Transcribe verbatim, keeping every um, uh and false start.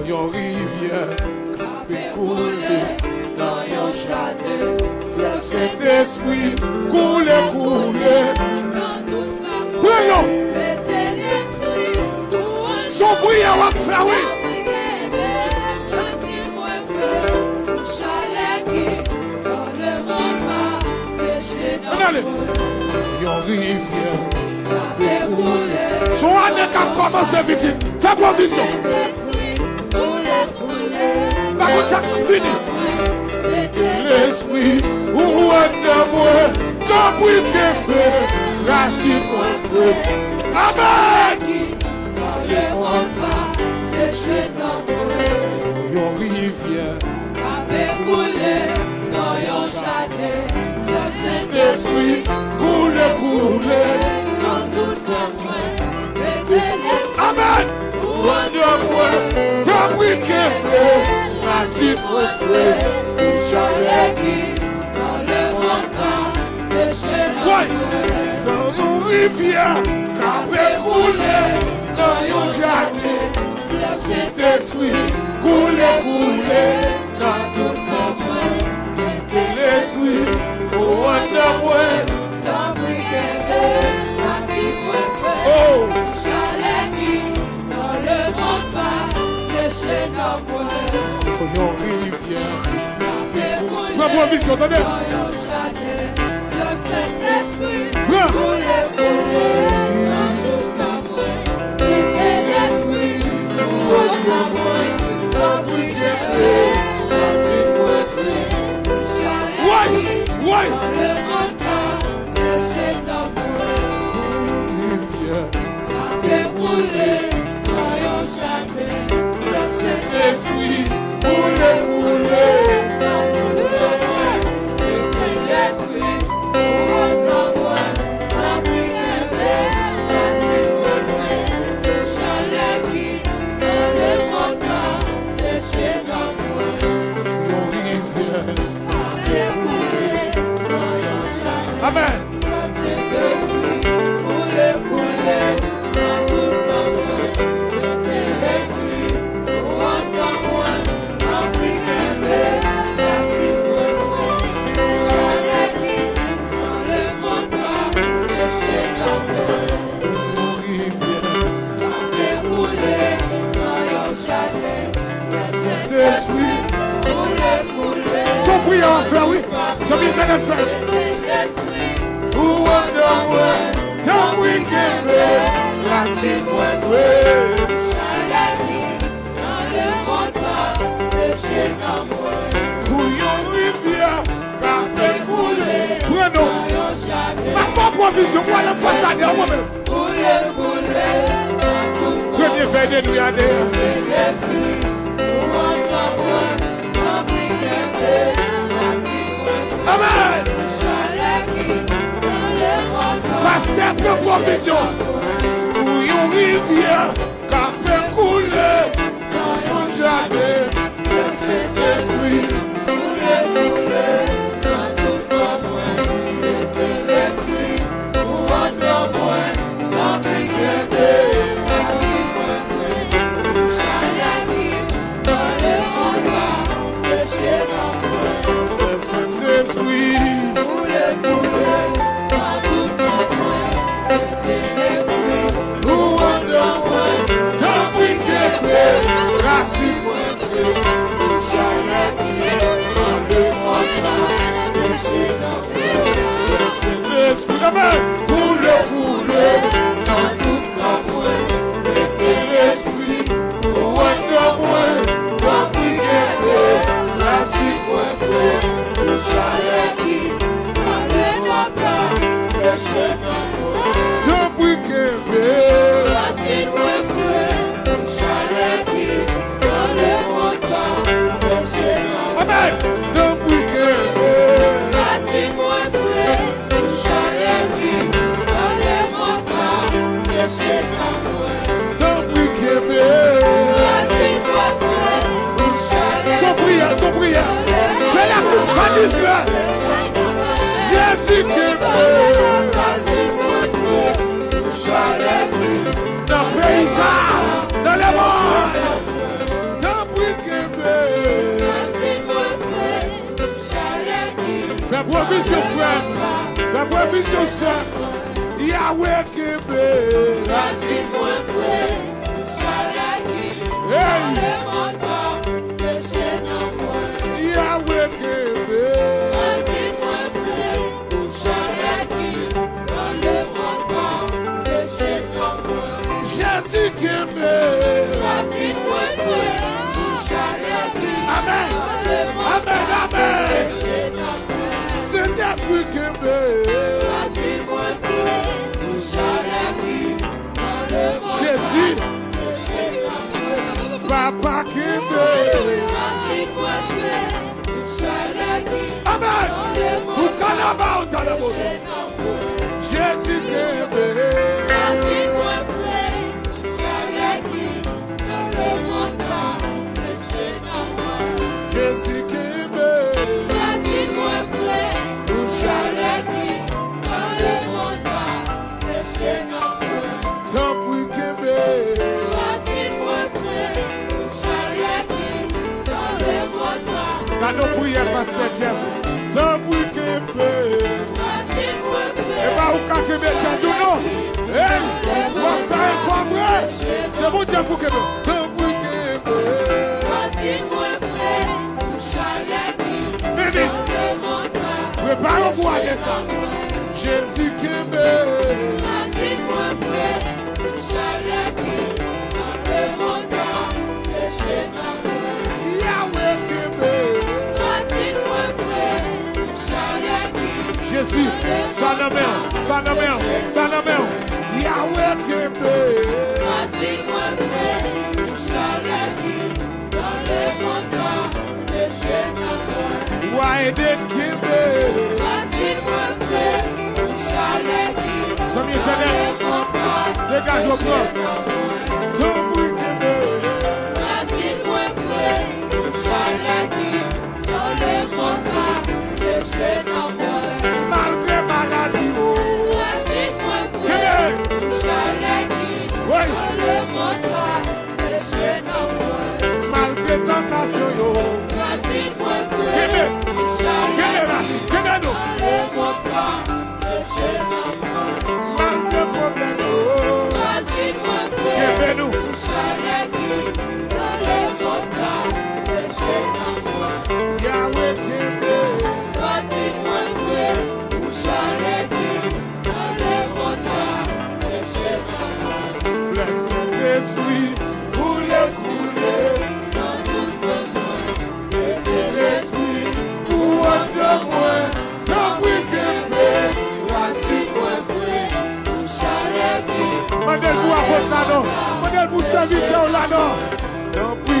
Yon rivyè k ap koule nan yon jaden. Flèv Sentespri koule, koule. Pran non. Se yon priyè w ap fè, wi. Ann ale. Yon rivyè. Se yon ane k ap kòmanse, pitit. Fè pwovizyon. Pa konn sa k ap vini. Mete Lespri ou anndan mwen. Tanpri kenbe rasin mwen fre. Amèn. Yon rivyè. K ap koule nan yon jaden. Flèv Sentespri koule, koule nan tout kè mwen. Mete Lespri ou anndan mwen. Tanpri kenbe rasin mwen fre. Pou chalè ki nan lemonn pa seche nan mwen. Yon rivyè k ap koule nan yon jaden. Flèv Sentespri koule, koule nan tout kè mwen. Mete Lespri ou anndan mwen. Tanpri kenbe rasin mwen fre. Oh. Chalè ki nan lemonn pa seche nan mwen. Yon rivyè. Pran pwovizyon, tande. Pran. Woy! Woy! Rivyè. Sentespri, koule, koule. Yon rivyè. Amèn. Sentespri. Se yon priyè w ap fè, wi. Zanmi entènèt fè. Ou anndan mwen, tanpri kenbe rasin mwen fre. Pou yon rivyè k ap koule. Pran non. M ap ba w pwovizyon, m pral anfas ane a mwen menm. Premye vèy de nwi ane a. Amèn. Pastè pran pwovizyon pou yon rivyè k ap koule nan yon jaden. Sentespri, koule, koule nan tout kò mwen. Mete Lespri ou anndan mwen. Tanpri kenbe rasin mwen fre. Chalè ki nan lemonn pa seche nan mwen. Sentespri, koule, koule nan tout kò mwen. Mete Lespri ou anndan mwen. Tanpri kenbe rasin mwen. Sentespri, amèn. Koule, koule nan tout kò mwen. Mete Lespri ou anndan mwen. Tanpri kenbe rasin mwen fre. Pou chalè ki nan lemonn pa seche nan mwen. Tanpri kenbe rasin mwen fre. Chalè ki nan lemonn pa seche nan mwen. Amèn. Tanpri kenbe rasin mwen fre. Chalè ki Pwovizyon frè m, fè pwovizyon sè m. Yawe kenbe rasin mwen fre pou chalè ki nan lemonn pa seche nanm mwen. Yawe kenbe rasin mwen fre pou chalè ki nan lemonn pa seche nanm mwen. Jezi kenbe rasin mwen fre pou chalè ki nan lemonn pa seche nanm mwen. Amèn, amèn, amèn. Sentespri kenbe. Jezi. Papa kenbe. Amèn. Pou kalaba ou ta nan boso. Jezi kenbe. Jezi kenbe. Rasin mwen fre pou chalè ki nan lemonn pa seche nanm mwen. Tanpri kenbe. Rasin mwen fre pou chalè ki nan lemonn pa. Gade yon priyè, Pastè Jeff. Tanpri kenbe. Rasin mwen fre. E pa ou ka kenbe tèt ou non. Hey, w ap fè efò vre. Se Bondye pou kenbe. Tanpri kenbe. Rasin mwen fre pou chalè ki nan lemonn pa. Prepare w pou ale sa. Jezi kenbe. Rasin mwen fre pou chalè ki nan lemonn pa seche nanm mwen. Yawe kenbe. Rasin mwen fre pou chalè ki Jezi, sa nan men w, sa nan men w, sa nan men w. Yawe kenbe. Rasin mwen fre pou chalè ki nan lemonn pa seche nanm mwen. Wa Eden kenbe. Rasin mwen fre pou chalè ki nan lemonn pa seche nanm mwen. Zanmi entènèt, degaje w pran. Tanpri kenbe. Rasin mwen fre pou chalè ki nan lemonn pa seche nanm mwen. Malgre maladi, o. Rasin mwen fre pou chalè ki nan lemonn pa seche nanm mwen. Malgre tantasyon yo. Rasin mwen fre pou chalè ki nan lemonn pa seche nanm mwen. Malgre pwoblèm yo. Rasin mwen fre pou chalè ki nan lemonn pa seche nanm mwen. Yawe kenbe. Rasin mwen fre pou chalè ki nan lemonn pa seche nanm mwen. Flèm Sentespri koule, koule nan tout venn mwen. Mete Lespri ou anndan mwen. Tanpri kenbe rasin mwen fre pou chalè ki. Mande l pou apot la non. Mande l pou sèvitè w la non. Tanpri